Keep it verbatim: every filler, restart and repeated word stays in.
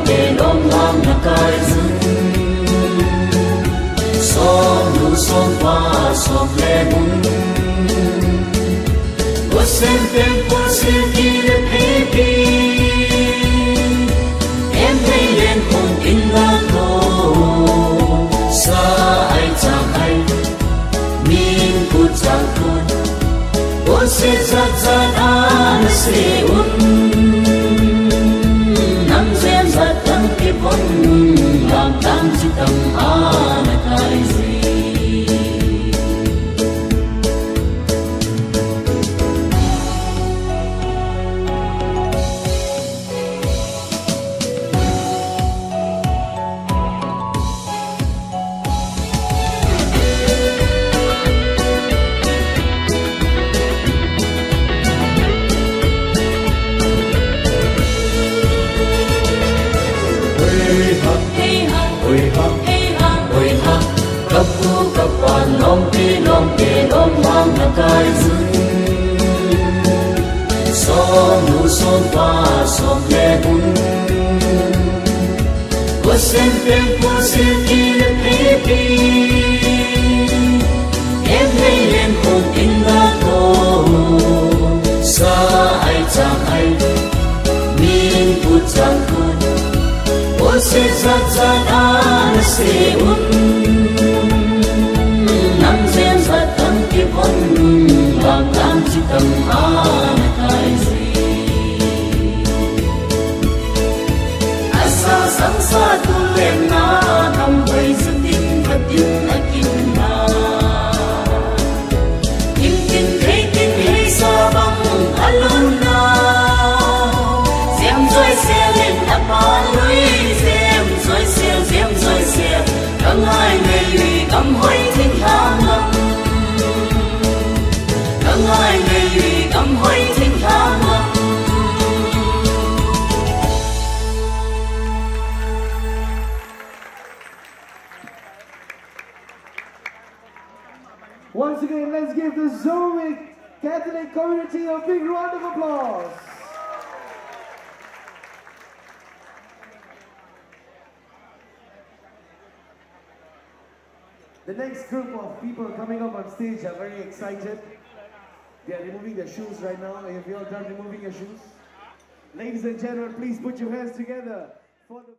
Te lom lam na kai jun. Som nu som pa som le mun. Gosen pen pul sil ki le phe pi. Em hei len khun in na ko. Sa ai chang ai. Min kut chang kut. Ose zat zat ana se un. Nam zen zat tang ke pon. Lam tang chi tang ana kai zi. Oi ha, oi ha, oi ha, oi ha. Kapu kapan lom pi lom pi lom lang na kai zun. Som nu som pa som le bun. Gosen pen pul sil ki le phe pi. Em hei len khun in na ko. Sa ai chang ai. Min kut chang kut. Ose zat zat ana se un. Nam zen zat tang ke pon. Lam tang chi tang ana kai zi. Asa sang sa tu lem na, kam hoi sa tin ka tin na kin na. Tin tin hei tin hei sa bang alun na. Zem zoi se len a pa lui, zem zoi se, zem zoi se. Ka ngai nei lui kam hoi thing hang lam. Ka ngai nei lui kam hoi thing hang lam. Once again, let's give the Zomi Catholic community a big round of applause. The next group of people coming up on stage are very excited. They are removing their shoes right now. Have you all done removing your shoes? Ladies and gentlemen, please put your hands together for the